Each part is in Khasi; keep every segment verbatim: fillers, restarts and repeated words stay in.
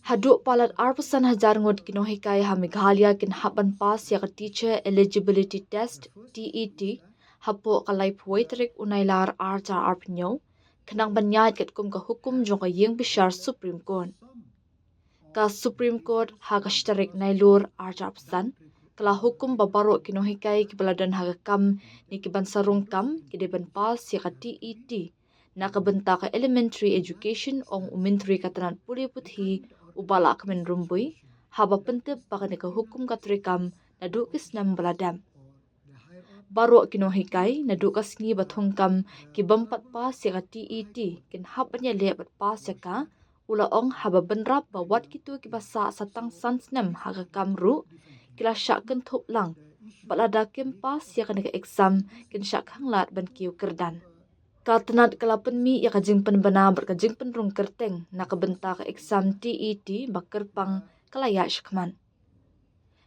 Haduh palat arphew san hajar ngut ki nonghikai ha Meghalaya kin hap ban pass ïa ka Teacher Eligibility Test, T E T, hapoh ka laiphew tarik u Nailar arhajar arphew hynñiew, khnang ban ïaid katkum ka hukum jong ka ïing bishar Supreme Court. Ka Supreme Court ha ka shi tarik Nailur arhajar arphew san ka la hukum ba baroh ki nonghikai kiba la don ha ka kam ne ki ban sarong kam ki dei ban pass ïa ka T E T na ka bynta ka elementary education, ong u Myntri ka tnat pule puthi u Bah Lahkmen Rymbui, haba pyntip ba kane ka hukum ka treikam naduh ki snem ba la dep. Baroh ki nonghikai naduh ka sngi ba thungkam ki bym pat pass ïa ka T E T kin hap ban ïaleh bad pass ïa ka, u la ong, haba bynrap ba wat kito kiba sah sa tang san snem ha ka kam ruh ki la shah kynthup lang, bad lada kim pass ïa kane ka exam kin shah khanglad ban kiew kyrdan. Ka tnat ka la pynmih ïa ka jingpynbna bad ka jingpynrung kyrteng na ka bynta ka exam T E T ba kyrpang ka la ïaid shakhmat.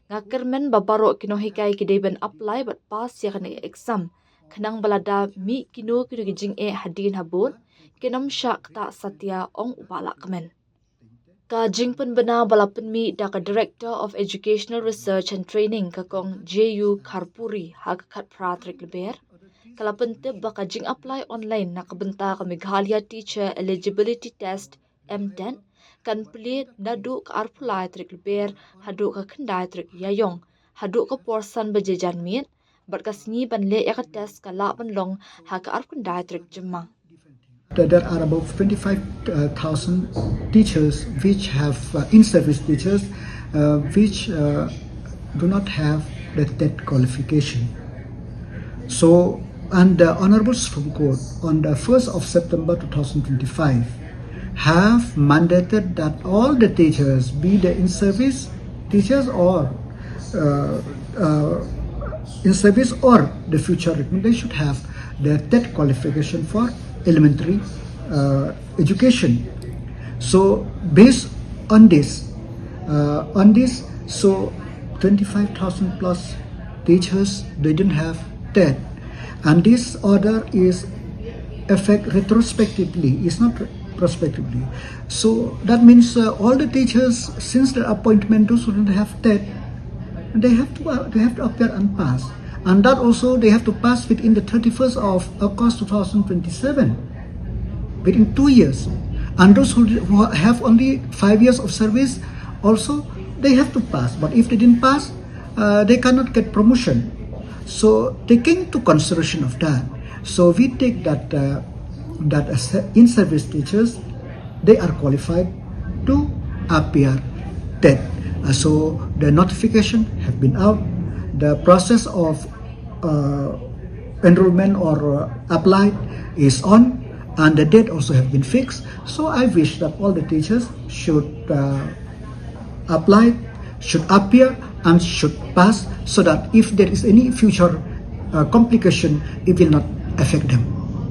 Nga kyrmen ba baroh ki nonghikai ki dei ban apply bad pass ïa kane ka exam, khnang ba lada mih kino kino ki jingeh hadien habud kin ym shah ktah satia, ong u Bah Lahkmen. Ka jingpynbna ba la pynmih da ka Director of Educational Research and Training, ka Kong J U Kharpuri, ha ka khatphra tarik Lber ka la pyntip ba ka jingapply online na ka bynta ka Meghalaya Teacher Eligibility Test, M TET, kan plie naduh ka arphew lai tarik Lber haduh ka khyndai tarik Ïaïong, haduh ka por san baje janmiet, bad ka sngi ban leh ïa ka test ka lah ban long ha ka arphew khyndai tarik Jymmang. There are about twenty-five thousand teachers which have uh, in-service teachers uh, which uh, do not have the TET qualification. So, and the Honorable Supreme Court on the first of September two thousand twenty-five have mandated that all the teachers, be they in-service teachers or uh, uh, in-service or the future recruit, they should have the TET qualification for elementary uh, education. So based on this, uh, on this, so twenty-five thousand plus teachers, they didn't have TET. And this order is effect retrospectively, it's not prospectively. So that means uh, all the teachers, since their appointment, those who don't have TET, they have to uh, they have to appear and pass. And that also they have to pass within the thirty-first of August two thousand twenty-seven, within two years. And those who, who have only five years of service, also they have to pass. But if they didn't pass, uh, they cannot get promotion. So taking into consideration of that, so we take that uh, that in-service teachers, they are qualified to appear TET. Uh, so the notification have been out. The process of uh, enrollment or uh, apply is on, and the date also have been fixed. So I wish that all the teachers should uh, apply, should appear, and should pass, so that if there is any future uh, complication, it will not affect them.